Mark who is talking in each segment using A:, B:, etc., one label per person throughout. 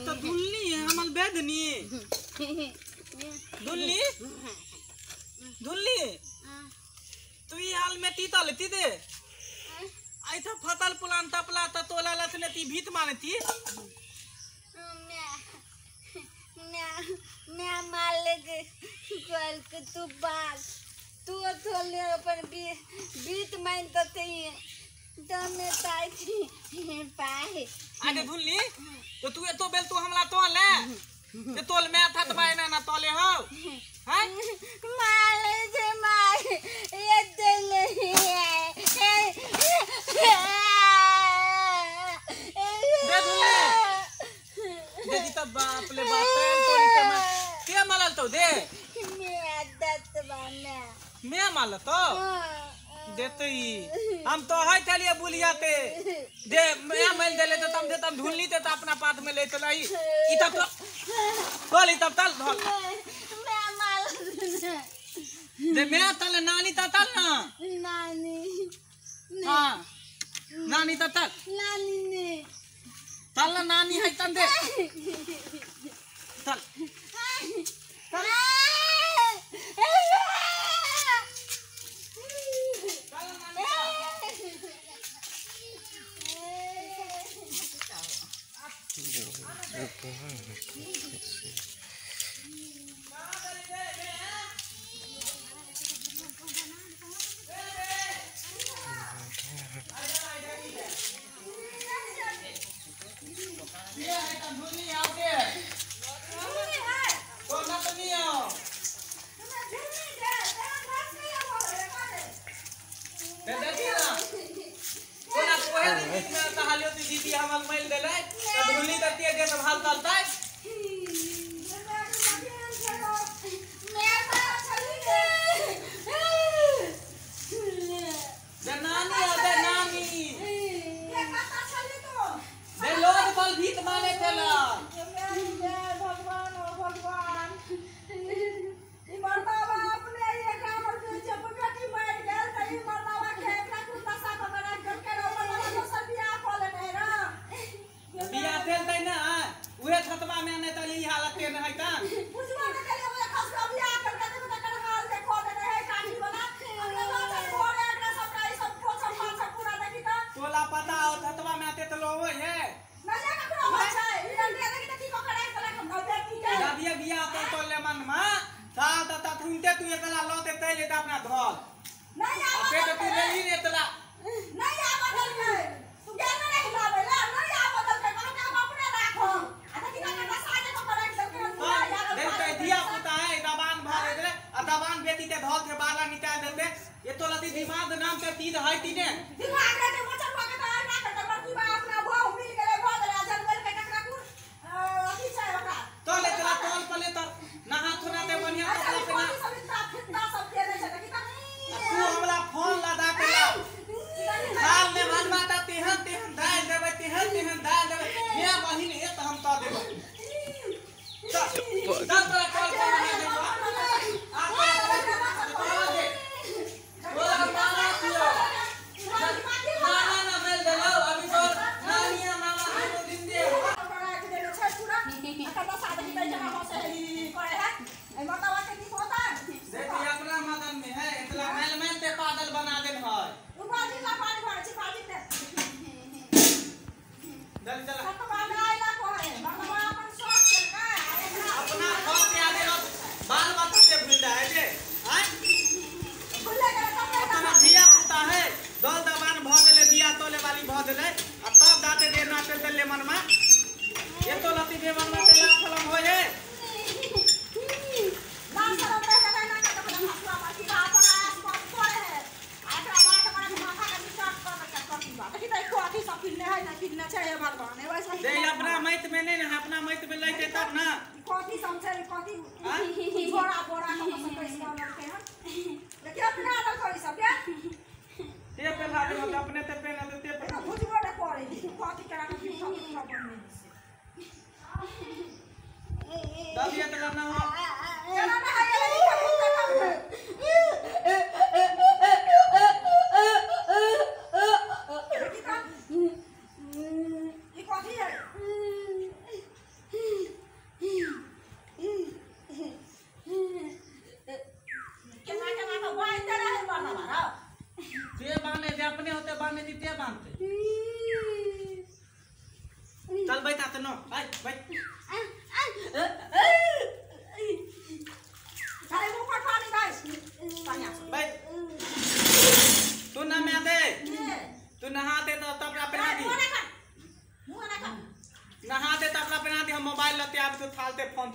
A: तो दुल्ली है हमार बेदनी दुल्ली दुल्ली तू ई हाल में तीता लेती दे आई था फतल पुलान तपला त तोला लथने ती भीत मानती
B: मैं मालिक कल के तू बाग तू थोले अपन बीत मान तते दमे ताई पाए
A: आगे धुनली तो तू एतो बेल तू हमला तो ले ते तोल में था तबाय ना ना तोले हो हैं
B: माले जे मार ये दिल नहीं है
A: दे धुनली दे दी तब बाप ले बाप तोली ते मैं के मालल तो दे
B: मैं आदत बा
A: मैं मालल तो देते हम तो है चलिए बुलिया ते दे मैं मेल देले तो तम दे तम ढूंढली ते तो अपना पात में ले तो लाई ई तब तो बोल ई तब तल धोल
B: मैं माल
A: दे मैं तल नानी ता तल ना
B: नानी
A: हां नानी ता तल
B: नानी ने
A: तल ना नानी है तन दे तल तल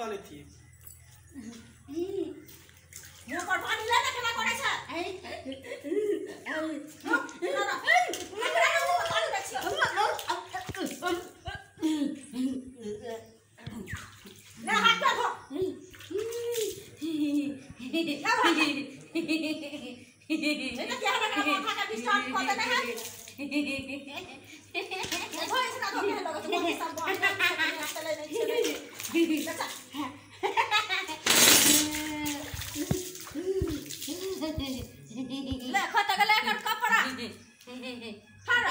A: तले थी
B: मुंह पर पानी ले ना केना करे छै ना ना ना मुंह पर पानी दै छियै ना हाथ पे धो ना क्या है ना माथा का डिस्टर्ब कर देने है धो इसना धो के लगे तो मोदी सब बात चले नहीं चले अच्छा ले खत गेले एकर कपड़ा फाड़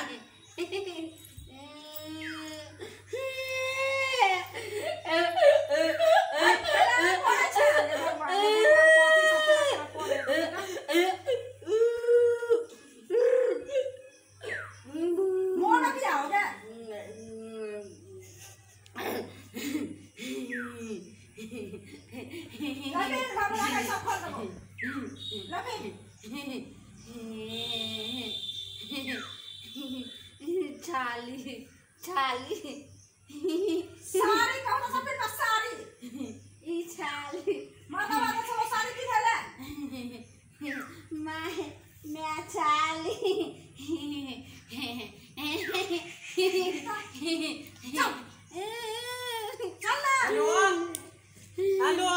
B: छाली छाली सारी कहू सब पे सारी ई छाली माता माता सब सारी की भेले
C: मैं मैं छाली
B: चल चल ना
A: हेलो हेलो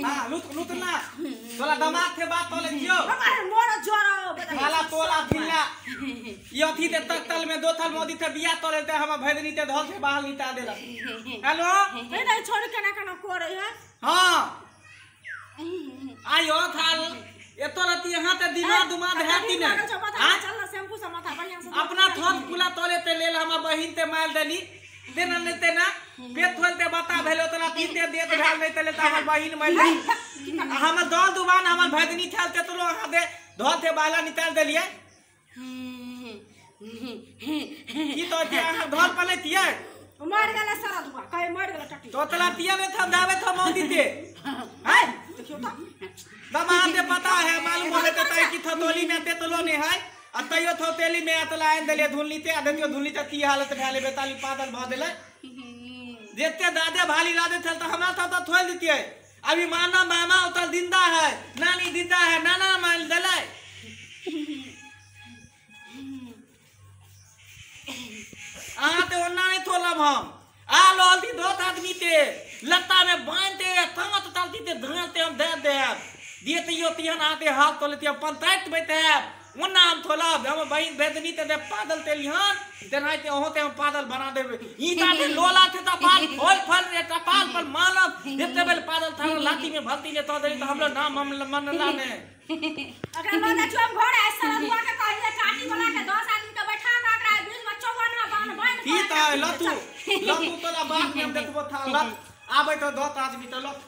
A: हां लूट लूट ना तोला दिमाग के बात तोले जियो
B: हमारे मोर ज्वर
A: माला तोला थिल्ला ई अथी ते तक तल में दो थल मोदी थे बिया तोले ते हम भैदनी ते धल के बाहर निता देला हेलो
B: नहीं नहीं छोड़ केना केना करे है
A: हां आयो थाल एतो रति यहां ते दिमा दुमा देहाती ने
B: हां चल ना शैम्पू से माथा बढ़िया से
A: अपना थोत पुला तोले ते लेल हम बहिन ते माल देली देना नहीं तेना पेट थोलते बता भेलो तना पीते देत भेल नहीं तले त हमर बहिन मर हमर दल दुबान हमर भैदनी थाल ते तो अहाँ दे धोल थे बाला निकाल देलिए की तो के अहाँ धोल पलेतिए
B: मर गेला सारा दुआ कहे मर गेला टटी
A: तो तला तिया ने थम दावे थम मौदी ते हैं
B: देखियो त
A: दमा दे पता है मालूम होले त तई की थतोली में ते तलो ने है आ तैयो थोतेली में अतला आन देलिए धुलनी ते आ देखियो धुलनी ते की हालत भेले बेताली पादल भ देले जेते दादे भाली लादे थल त हमरा त थोल दितिए अभी माना मामा उतल जिंदा है नानी जिंदा है नाना मान देले अहाँ ते ओना नहीं थोलब हम आ ललती दो आदमी ते लत्ता में बांधते तांत तलती ते धांते हम दे देब दिए यो तिहन आते हाथ तोलती पंचायत बैठे ओना हम थोलब हम बहिन भेदनी ते दे पादल ते लिहन तेनाहिते ओहो ते हम पादल बना देबे ई ताते लोला थे त पाल फल फल रे टपाल पर मानब एते बेल पादल था लाठी में भलती ने तो देली त हमरो नाम हम मनला ने
B: अकरा लऽ जाइ छियौ हम घर आ सारा दुआ के कहिए काटी बना के 10 आदमी के बैठा के अकरा बीच में चौबना बांध बांध
A: की त लतू लतू तोला बात में हम देखबो था लत आबै त 10 आदमी त लत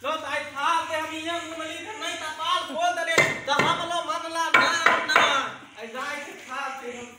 A: लत आई था ते हम इहे मुनली त नहीं त पाल खोल देले त हमलो मनला ना ना आई जाय के था ते हम।